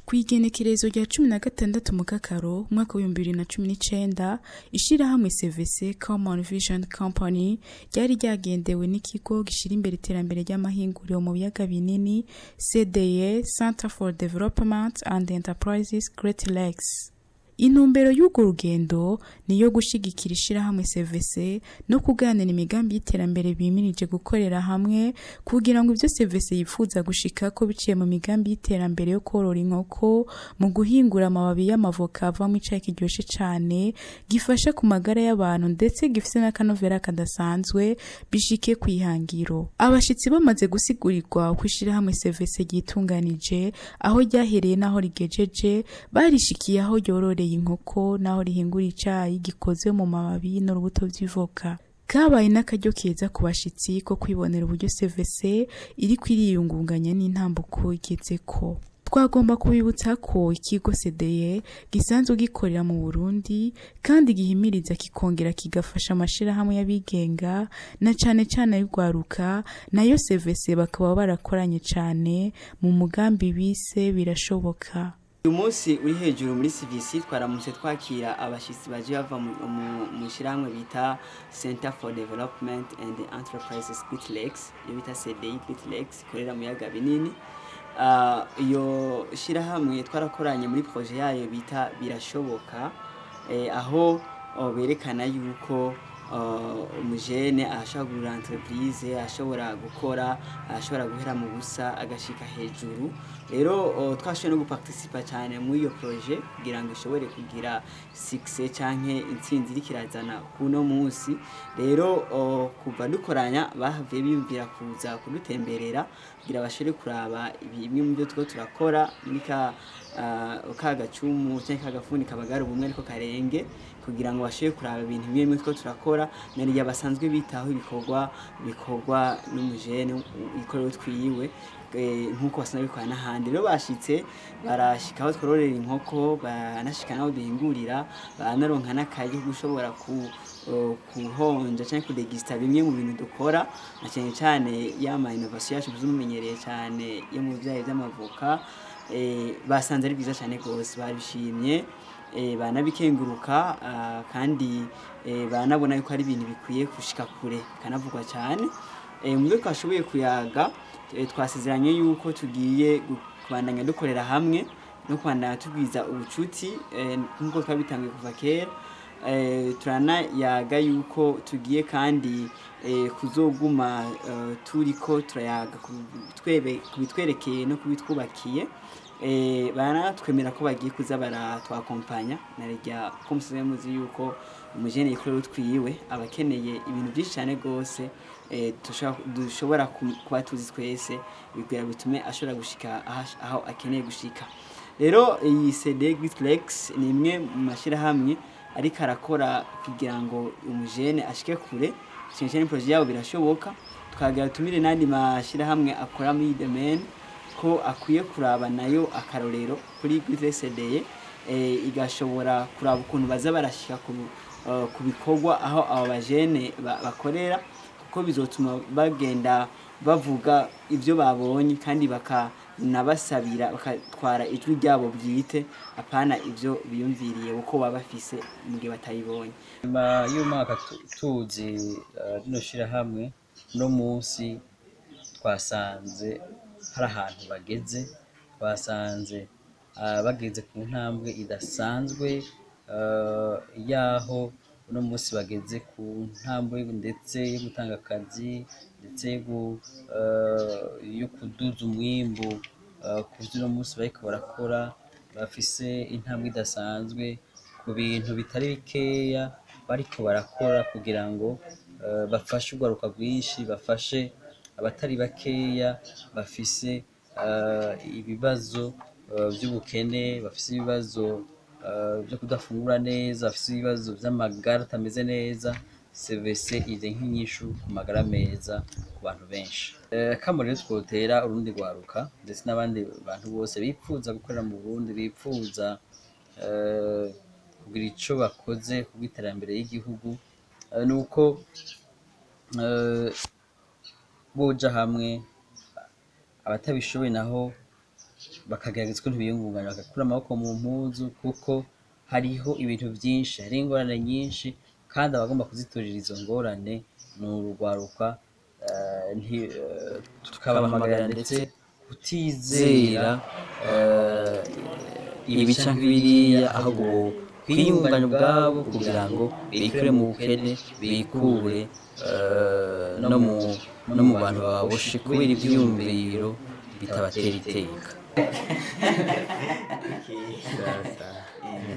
Kw'igenekerezo rya 16 Mukakaro umwaka w'2019, ishirahamwe CVC, Common Vision Company, ryari ryagendewe n'ikigo gishira imbere iterambere ry'amahinguriro mu biyaga binini, CDE, Center for Development and Enterprises Great Lakes. Intumbero y'urwo rugendo ni iyo gushigikira ishirahamwe CVC no kuganira imigambi y'iterambere bimirije gukorera hamwe, kugira ngo ivyo CVC yifuza gushikako biciye mu migambi y'iterambere yo korora inkoko, mu guhingura amababi y'amavoka avamwo icayi kiryoshe cane gifasha ku magara y'abantu, ndetse gifise n'akanovera kadasanzwe, bishike kw'ihangiro. Abashitsi bamaze gusigurirwa uko ishirahamwe CVC ryitunganije, aho ryahereye n'aho rigejeje, barishikiye aho ryororeye inkoko n'aho rihingura icayi gikoze mu mababi n'urubuto vy'ivoka. Kabaye n'akaryo keza ku bashitsi ko kwibonera uburyo CVC iriko iriyungunganya n'intambuko igezeko. Twagomba kubibutsa ko ikigo CDE gisanzwe gikorera mu Burundi kandi gihimiriza kikongera kigafasha amashirahamwe y'abigenga, na cane cane ay'urwaruka, nayo CVC bakaba barakoranye cane mu mugambi bise Birashoboka. Uyu munsi uri hejuru muri CVC, twaramutse twakira abashitsi baje bava mu ishyirahamwe bita Center for Development and Enterprises Great Lakes, iyo bita CDI Great Lakes, ikorera mu biyaga binini. Iyo shyirahamwe twarakoranye muri projet yayo bita Birashoboka, aho berekana yuko umujene ashobora kugura entreprise, ashobora gukora, ashobora guhera mu busa agashika hejuru. Rero twashoboye no guparticipa cyane muri iyo projet kugira ngo ishobore kugira succès canke intsinzi iriko irazana kuno munsi. Rero kuva dukoranya, bahavuye biyumvira kuza kudutemberera kugira bashobore kuraba bimwe mu byo turiko turakora muri ka gacumu canke ka gafuni kabagara ubumwe ariko karenge, kugira ngo bashobore kuraba ibintu bimwe bimwe turiko turakora, nariya basanzwe bitaho ibikorwa bikorwa n'umujene ikorewe twiwe, nk'uko basanzwe babikora n'ahandi. Rero bashitse, barashika aho twororera inkoko, baranashika n'aho duhingurira, baranaronka n'akaryo ko gushobora kuhonja canke kudegista bimwe mu bintu dukora, na cane cane ya ma innovation yacu mumenyereye cane yo mu vyayi vy'amavoka. Basanze ari byiza cane gose, babishimye, banabikenguruka, kandi baranabona yuko ari ibintu bikwiye gushika kure bikanavugwa cane. Mu byo twashoboye kuyaga, twasezeranye yuko tugiye kubandanya dukorera hamwe no kubandanya tugwiza ubucuti, nk'uko twabitanguye kuva kera. Turanayaga yuko tugiye kandi kuzoguma turiko turayaga ku bitwerekeye no kubitwubakiye. Baranatwemera ko bagiye kuza baratwakompanya, narirya ko musigaye muzi yuko umujene yikorera utwiwe aba akeneye ibintu byinshi cyane gose, dushobora kuba tuzi twese bikugira bitume ashobora gushika aho akeneye gushika. Rero iyi CD Great Lakes ni imwe mu mashyirahamwe ariko arakora kugira ngo umujene ashike kure, cyane cyane projet yabo Birashoboka. Twagira tumire n'andi mashyirahamwe akora muri iyi domaine ko akwiye kuraba nayo akarorero kuri Great Lakes CDE, igashobora kuraba ukuntu baza barashika ku bikorwa aho aba bajene bakorera, kuko bizotuma bagenda bavuga ibyo babonye kandi bakanabasabira, bakatwara ijwi ryabo bwite, apana ibyo biyumviriye uko baba bafise mu gihe batayibonye. Nyuma y'umwaka tuzi rino shirahamwe, uno munsi twasanze hari ahantu bageze, twasanze bageze ku ntambwe idasanzwe, yaho uno munsi bageze ku ntambwe ndetse yo gutanga akazi, ndetse yo kuduza umwimbu ku vyo uno munsi bariko barakora. Bafise intambwe idasanzwe ku bintu bitari bikeya bariko barakora kugira ngo bafashe urwaruka rwinshi, bafashe abatari bakeya bafise ibibazo vy'ubukene, bafise ibibazo vyo kudafungura neza, bafise ibibazo vy'amagara atameze neza. CVC ije nk'inyishu ku magara meza ku bantu benshi. Akamo rero twotera urundi rwaruka ndetse n'abandi bantu bose bipfuza gukorera mu Burundi, bipfuza kugira ico bakoze kubw'iterambere y'igihugu, nuko boja hamwe, abatabishoboye naho. Bakagerageza ukuntu biyungunganya, bagakura amaboko mu mpuzu, kuko hariho ibintu byinshi, hari ingorane nyinshi, kandi abagomba kuziturira izo ngorane ni urugwaruka. Tukabahamagarira ndetse kutizera ibi canke biriya, ahubwo kwiyunganya ubwabo kugira ngo bikure mu bukene, bikure no mu bantu baboshe kubera ivyiyumviro bitabatera iteka. Okay. Sawa, sawa. Eh.